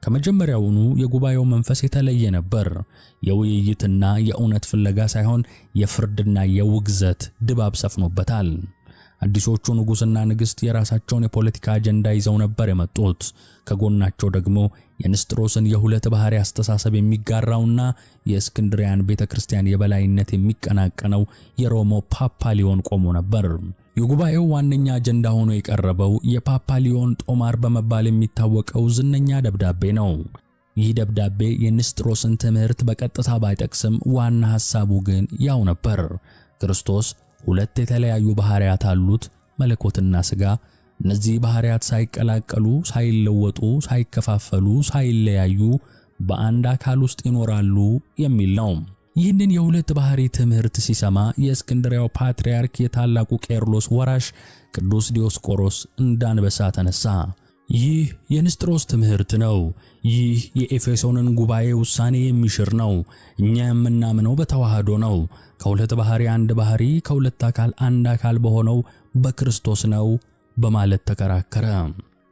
ከመጀመሪያውኑ የጉባኤው መንፈስ የተለየ ነበር። የውይይትና የእውነት ፍለጋ ሳይሆን የፍርድና የውግዘት ድባብ ሰፍኖበታል። አዲሶቹ ንጉሥና ንግሥት የራሳቸውን የፖለቲካ አጀንዳ ይዘው ነበር የመጡት። ከጎናቸው ደግሞ የንስጥሮስን የሁለት ባህሪ አስተሳሰብ የሚጋራውና የእስክንድሪያን ቤተክርስቲያን የበላይነት የሚቀናቀነው የሮማው ፓፓ ሊዮን ቆሞ ነበር። የጉባኤው ዋነኛ አጀንዳ ሆኖ የቀረበው የፓፓ ሊዮን ጦማር በመባል የሚታወቀው ዝነኛ ደብዳቤ ነው። ይህ ደብዳቤ የንስጥሮስን ትምህርት በቀጥታ ባይጠቅስም ዋና ሐሳቡ ግን ያው ነበር። ክርስቶስ ሁለት የተለያዩ ባህሪያት አሉት፣ መለኮትና ሥጋ። እነዚህ ባህሪያት ሳይቀላቀሉ፣ ሳይለወጡ፣ ሳይከፋፈሉ፣ ሳይለያዩ በአንድ አካል ውስጥ ይኖራሉ የሚል ነው። ይህንን የሁለት ባህሪ ትምህርት ሲሰማ የእስክንድሪያው ፓትርያርክ የታላቁ ቄርሎስ ወራሽ ቅዱስ ዲዮስቆሮስ እንዳንበሳ ተነሳ። ይህ የንስጥሮስ ትምህርት ነው። ይህ የኤፌሶንን ጉባኤ ውሳኔ የሚሽር ነው። እኛ የምናምነው በተዋህዶ ነው። ከሁለት ባህሪ አንድ ባህሪ፣ ከሁለት አካል አንድ አካል በሆነው በክርስቶስ ነው በማለት ተከራከረ።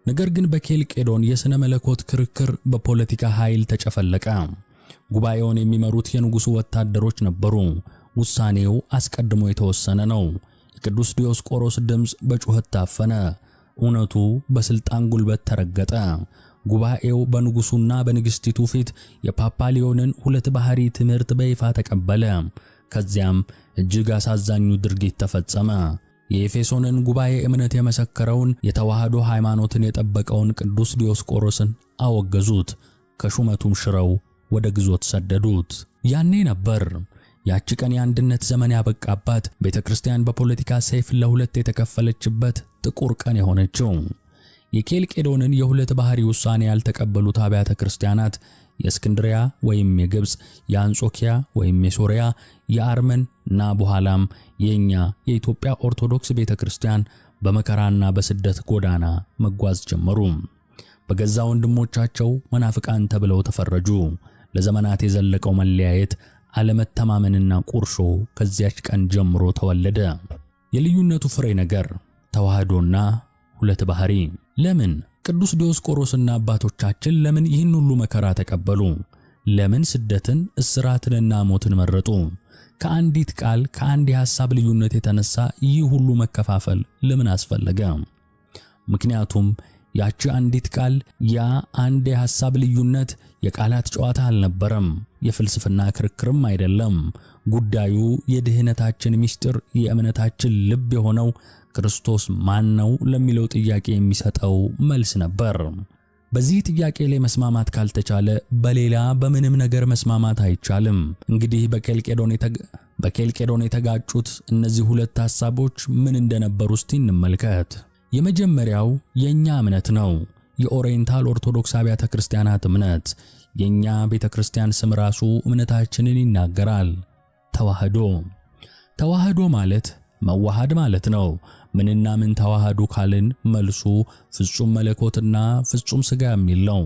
ነገር ግን በኬልቄዶን የሥነ መለኮት ክርክር በፖለቲካ ኃይል ተጨፈለቀ። ጉባኤውን የሚመሩት የንጉሡ ወታደሮች ነበሩ። ውሳኔው አስቀድሞ የተወሰነ ነው። የቅዱስ ዲዮስቆሮስ ድምፅ በጩኸት ታፈነ። እውነቱ በስልጣን ጉልበት ተረገጠ። ጉባኤው በንጉሱና በንግስቲቱ ፊት የፓፓሊዮንን ሁለት ባህሪ ትምህርት በይፋ ተቀበለ። ከዚያም እጅግ አሳዛኙ ድርጊት ተፈጸመ። የኤፌሶንን ጉባኤ እምነት የመሰከረውን የተዋህዶ ሃይማኖትን የጠበቀውን ቅዱስ ዲዮስቆሮስን አወገዙት። ከሹመቱም ሽረው ወደ ግዞት ሰደዱት። ያኔ ነበር ያቺ ቀን የአንድነት ዘመን ያበቃባት፣ ቤተ ክርስቲያን በፖለቲካ ሰይፍ ለሁለት የተከፈለችበት ጥቁር ቀን የሆነችው። የኬልቄዶንን የሁለት ባህሪ ውሳኔ ያልተቀበሉት አብያተ ክርስቲያናት የእስክንድሪያ ወይም የግብፅ፣ የአንጾኪያ ወይም የሶሪያ፣ የአርመን እና በኋላም የኛ የኢትዮጵያ ኦርቶዶክስ ቤተ ክርስቲያን በመከራና በስደት ጎዳና መጓዝ ጀመሩ። በገዛ ወንድሞቻቸው መናፍቃን ተብለው ተፈረጁ። ለዘመናት የዘለቀው መለያየት፣ አለመተማመንና ቁርሾ ከዚያች ቀን ጀምሮ ተወለደ። የልዩነቱ ፍሬ ነገር ተዋህዶና ሁለት ባህሪ። ለምን ቅዱስ ዲዮስቆሮስና አባቶቻችን ለምን ይህን ሁሉ መከራ ተቀበሉ? ለምን ስደትን፣ እስራትንና ሞትን መረጡ? ከአንዲት ቃል፣ ከአንድ የሐሳብ ልዩነት የተነሳ ይህ ሁሉ መከፋፈል ለምን አስፈለገ? ምክንያቱም ያቺ አንዲት ቃል፣ ያ አንድ የሐሳብ ልዩነት የቃላት ጨዋታ አልነበረም፣ የፍልስፍና ክርክርም አይደለም። ጉዳዩ የድህነታችን ምስጢር፣ የእምነታችን ልብ የሆነው ክርስቶስ ማን ነው ለሚለው ጥያቄ የሚሰጠው መልስ ነበር። በዚህ ጥያቄ ላይ መስማማት ካልተቻለ በሌላ በምንም ነገር መስማማት አይቻልም። እንግዲህ በኬልቄዶን የተጋጩት እነዚህ ሁለት ሐሳቦች ምን እንደነበሩ እስቲ እንመልከት። የመጀመሪያው የኛ እምነት ነው። የኦሪየንታል ኦርቶዶክስ አብያተ ክርስቲያናት እምነት። የኛ ቤተ ክርስቲያን ስም ራሱ እምነታችንን ይናገራል። ተዋህዶ። ተዋህዶ ማለት መዋሃድ ማለት ነው። ምንና ምን ተዋህዱ ካልን መልሱ ፍጹም መለኮትና ፍጹም ሥጋ የሚል ነው።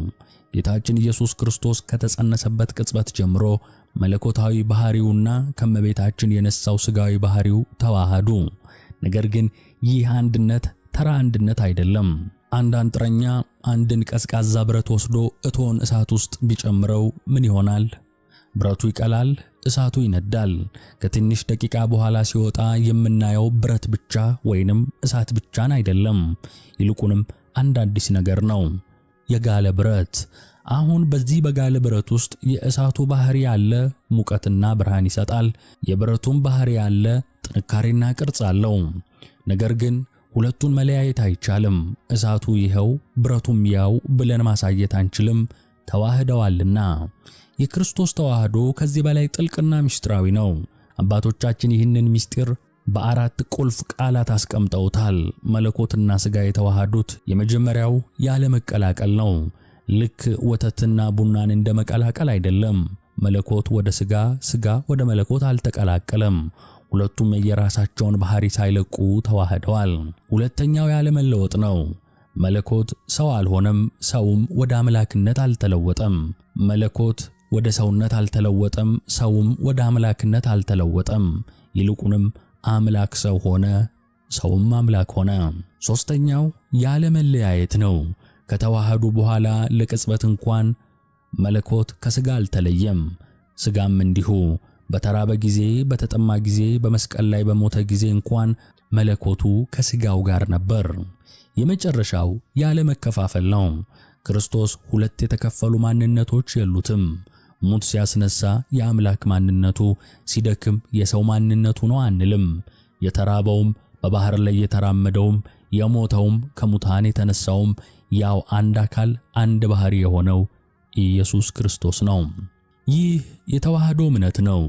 ጌታችን ኢየሱስ ክርስቶስ ከተጸነሰበት ቅጽበት ጀምሮ መለኮታዊ ባህሪውና ከመቤታችን የነሳው ሥጋዊ ባህሪው ተዋሃዱ። ነገር ግን ይህ አንድነት ተራ አንድነት አይደለም። አንድ አንጥረኛ አንድን ቀዝቃዛ ብረት ወስዶ እቶን እሳት ውስጥ ቢጨምረው ምን ይሆናል? ብረቱ ይቀላል፣ እሳቱ ይነዳል። ከትንሽ ደቂቃ በኋላ ሲወጣ የምናየው ብረት ብቻ ወይንም እሳት ብቻን አይደለም፣ ይልቁንም አንድ አዲስ ነገር ነው፣ የጋለ ብረት። አሁን በዚህ በጋለ ብረት ውስጥ የእሳቱ ባህሪ ያለ ሙቀትና ብርሃን ይሰጣል። የብረቱም ባህሪ ያለ ጥንካሬና ቅርጽ አለው። ነገር ግን ሁለቱን መለያየት አይቻልም። እሳቱ ይኸው ብረቱም ያው ብለን ማሳየት አንችልም፣ ተዋህደዋልና። የክርስቶስ ተዋህዶ ከዚህ በላይ ጥልቅና ምስጢራዊ ነው። አባቶቻችን ይህንን ምስጢር በአራት ቁልፍ ቃላት አስቀምጠውታል። መለኮትና ሥጋ የተዋሃዱት የመጀመሪያው ያለመቀላቀል ነው። ልክ ወተትና ቡናን እንደመቀላቀል አይደለም። መለኮት ወደ ሥጋ፣ ሥጋ ወደ መለኮት አልተቀላቀለም። ሁለቱም የየራሳቸውን ባህሪ ሳይለቁ ተዋህደዋል። ሁለተኛው ያለመለወጥ ነው። መለኮት ሰው አልሆነም፣ ሰውም ወደ አምላክነት አልተለወጠም። መለኮት ወደ ሰውነት አልተለወጠም፣ ሰውም ወደ አምላክነት አልተለወጠም። ይልቁንም አምላክ ሰው ሆነ፣ ሰውም አምላክ ሆነ። ሶስተኛው ያለመለያየት ነው። ከተዋሃዱ በኋላ ለቅጽበት እንኳን መለኮት ከሥጋ አልተለየም። ሥጋም እንዲሁ በተራበ ጊዜ፣ በተጠማ ጊዜ፣ በመስቀል ላይ በሞተ ጊዜ እንኳን መለኮቱ ከሥጋው ጋር ነበር። የመጨረሻው ያለ መከፋፈል ነው። ክርስቶስ ሁለት የተከፈሉ ማንነቶች የሉትም። ሙት ሲያስነሳ የአምላክ ማንነቱ፣ ሲደክም የሰው ማንነቱ ነው አንልም። የተራበውም በባህር ላይ የተራመደውም የሞተውም ከሙታን የተነሳውም ያው አንድ አካል አንድ ባህሪ የሆነው ኢየሱስ ክርስቶስ ነው። ይህ የተዋህዶ እምነት ነው።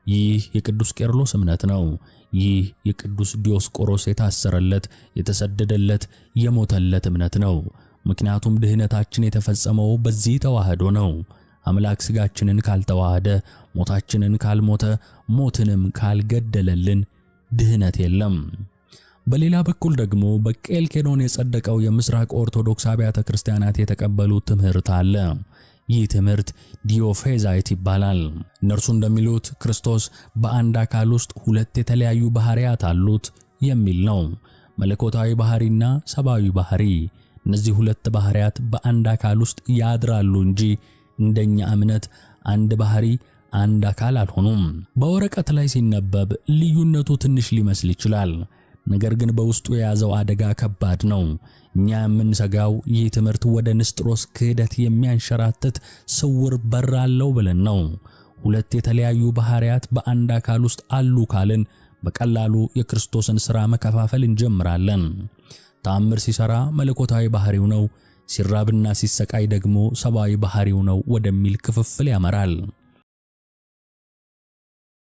ይህ የቅዱስ ቄርሎስ እምነት ነው። ይህ የቅዱስ ዲዮስቆሮስ የታሰረለት፣ የተሰደደለት፣ የሞተለት እምነት ነው። ምክንያቱም ድህነታችን የተፈጸመው በዚህ ተዋህዶ ነው። አምላክ ሥጋችንን ካልተዋሃደ፣ ሞታችንን ካልሞተ፣ ሞትንም ካልገደለልን ድህነት የለም። በሌላ በኩል ደግሞ በቄልኬዶን የጸደቀው የምስራቅ ኦርቶዶክስ አብያተ ክርስቲያናት የተቀበሉት ትምህርት አለ። ይህ ትምህርት ዲዮፌዛይት ይባላል። እነርሱ እንደሚሉት ክርስቶስ በአንድ አካል ውስጥ ሁለት የተለያዩ ባህሪያት አሉት የሚል ነው። መለኮታዊ ባህሪና ሰብአዊ ባህሪ። እነዚህ ሁለት ባህሪያት በአንድ አካል ውስጥ ያድራሉ እንጂ እንደኛ እምነት አንድ ባህሪ አንድ አካል አልሆኑም። በወረቀት ላይ ሲነበብ ልዩነቱ ትንሽ ሊመስል ይችላል። ነገር ግን በውስጡ የያዘው አደጋ ከባድ ነው። እኛ የምንሰጋው ይህ ትምህርት ወደ ንስጥሮስ ክህደት የሚያንሸራትት ስውር በር አለው ብለን ነው። ሁለት የተለያዩ ባህሪያት በአንድ አካል ውስጥ አሉ ካልን በቀላሉ የክርስቶስን ሥራ መከፋፈል እንጀምራለን። ተአምር ሲሰራ መለኮታዊ ባህሪው ነው፣ ሲራብና ሲሰቃይ ደግሞ ሰብአዊ ባህሪው ነው ወደሚል ክፍፍል ያመራል።